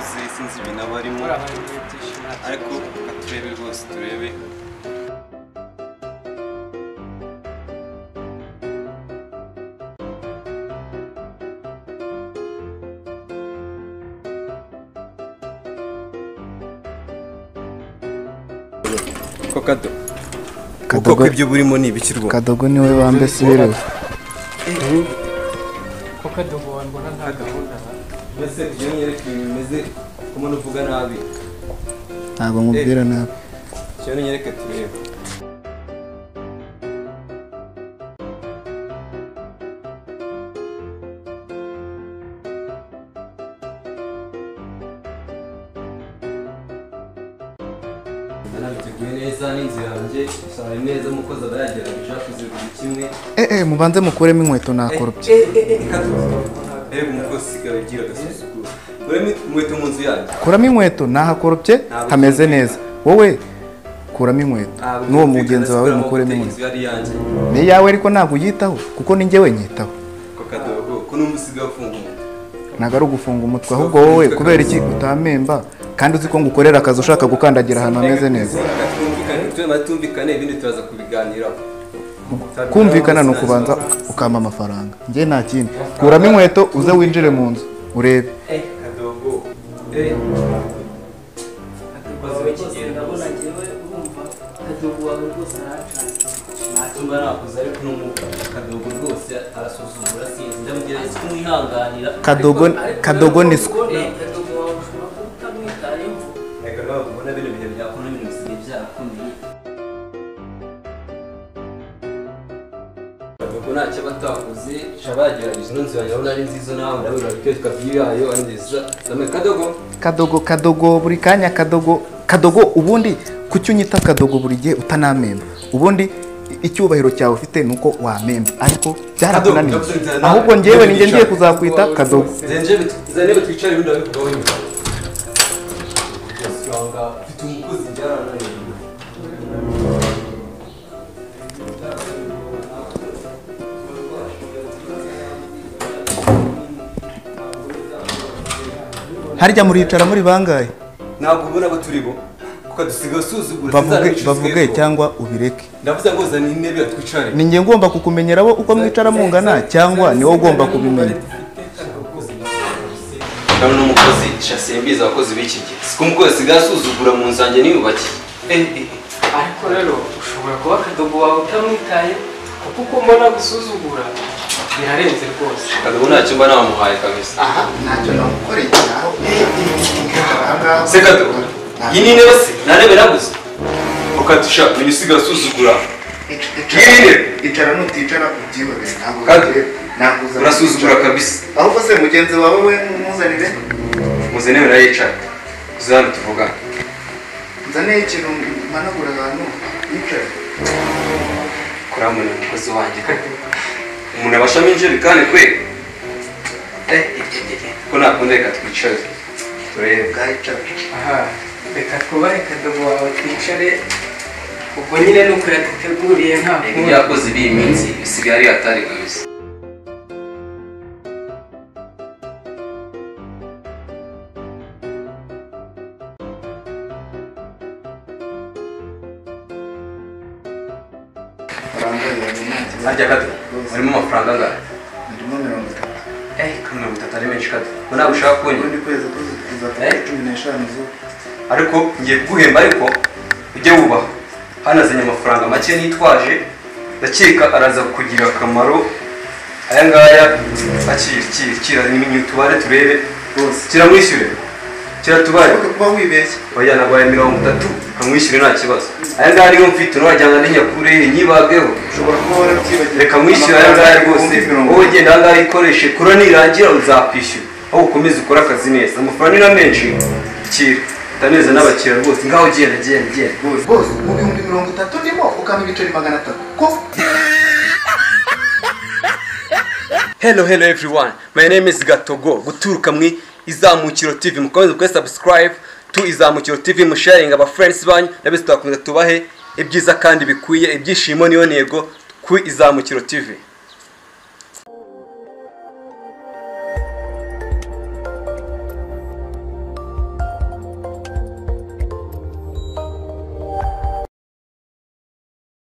ahuze sinzi ibintu aba arimo ariko turebe rwose turebe. Kado Kadogo ibyo burimo ni ibiki rwo? Kadogo niwe bambe sibiriwe. Ko Kadogo wambona nta gahunda mbese iyo nyereka ibintu bimeze ko uvuga nabi. Ntabwo nkubwira nabi. Cyo nyereka turebe. Nabiteguye neza n'inzu yanjye usanga neza umukozi aba yagerageje akoze buri kimwe. Mubanze mukuremo inkweto nakorobye. Erega umukozi sigaye agira agasuzuguro. Kuramo inkweto mu nzu yanjye. Kuramo inkweto nahakorobye hameze neza. Wowe kuramo inkweto n'uwo mugenzi wawe mukuremo inkweto. Ni iyawe ariko ntabwo uyitaho kuko ni njyewe nyitaho. Ko Kadogo ko numva usigaye ufunga umutwe. Ntabwo ari ugufunga umutwe ahubwo wowe kubera iki utamemba kandi uzi ko ngukorera akazi ushaka gukandagira ahantu hameze neza. Tumvikane ibindi turaza kubiganiraho. Kumvikana ni ukubanza ukampa amafaranga. Njye nta kindi. Kuramo inkweto uze winjire mu nzu urebe. Kadogo. Ndabona njyewe urumva Kadogo wawe rwose aracanze. Ntatumba nakoze ariko n'umwuka Kadogo rwose arasuzugura sinzi ndamugerageza kumwihanganira. Kadogo Kadogo ni siko. Kadogo wawe ushobora kuba utamwitayeho. Reka nawe ubona bino bihe byakora ibintu bisigaye byarakomeye. Kadogo ntacyo batakoze shabagerageje n'inzu yanjye urabona ari nziza nawe ndabona bitwereka view yayo ari nziza. Kadogo Kadogo Kadogo buri kanya Kadogo Kadogo ubundi kuki unyita Kadogo buri gihe utanamemba? Ubundi icyubahiro cyawe ufite nuko wamemba ariko byarakunaniye. Ahubwo njyewe ninjye ngiye kuzakwita Kadogo. Zenje twicare ibindi babivugaho nyuma. Mfite umukozi byarananiye. Harya muricara muri bangahe? Ntabwo ubona abo turi bo kuko dusigaye usuzugura. Bavuge cyangwa ubireke. Ndavuze ngo zana intebe twicare. Ni njye ngomba kukumenyera bo uko mwicara mungana cyangwa ni wowe ugomba kubimenya? Ndabona umukozi shasembiza abakozi b'iki gihe. Siko umukozi asigaye asuzugura mu nzu yanjye niyubakiye. Ariko rero ushobora kuba Kadogo wawe utamwitaye kuko uko mbona gusuzugura birarenze rwose. Kadogo ntacyo mba namuhaye kabisa. Aha ntacyo namukoreye aho. Se Kadogo iyi ni intebe se nta ntebe naguze. Ukadusha menya usigaye usuzugura. Icara nuticara ubyihorere ntabwo nakuza. Urasuzugura kabisa. Ahubwo se mugenzi wawe we muzanire. Muzanire nawe yicara. Uzana tuvugane. Nzane ikintu managura ahantu yicara. Kuramuna umukozi wanjye. Umuntu abashamo injerekani kwe. Ko nakunda reka twicare. Turebe. Aha reka twubahe Kadogo wawe twicare. Ubwo nyine nuko yaduteguriye nta kundi. Yakoze ibiyi minsi bisigaye ari atari kabisa. Harya Kadogo harimo amafaranga angahe? Harimo 30. 30 ari menshi Kadogo. Ko ntabwo ushaka kunywa? Ubundi kwezi kuzafata 15 zo. Ariko ngiye kuguhemba ariko ujye wubaha. Hano azanye amafaranga make nitwaje ndakeka araza kugira akamaro. Aya ngaya akira ni tubare turebe rwose. Kiramwishyure. Kiratubare. Kuba wibeshye. Oya nagwaye 30 kamwishyure nta kibazo. Aya ngaya niyo mfite nurajyana n'inyakure nyibageho. Ushobora kuba warabyibagiwe. Reka mwishyure aya ngaya rwose. Wowe genda aya ngaya ikoreshe kura nirangira uzakwishyura. Aho ukomeze ukore akazi neza. Amafaranga ni menshi. Kira. Utaneza n'abakira rwose. Ngaho genda genda genda. Rwose mu 30,000 ndimo ukampa ibiceri 300. Ko Hello hello everyone. My name is Gatogo. Guturuka mwi Izamukiro TV. Mukomeze kuri subscribe to Izamukiro TV, musharing aba friends banyu nabese twakomeza tubahe ibyiza kandi bikwiye ibyishimo niyo ntego ku Izamukiro TV.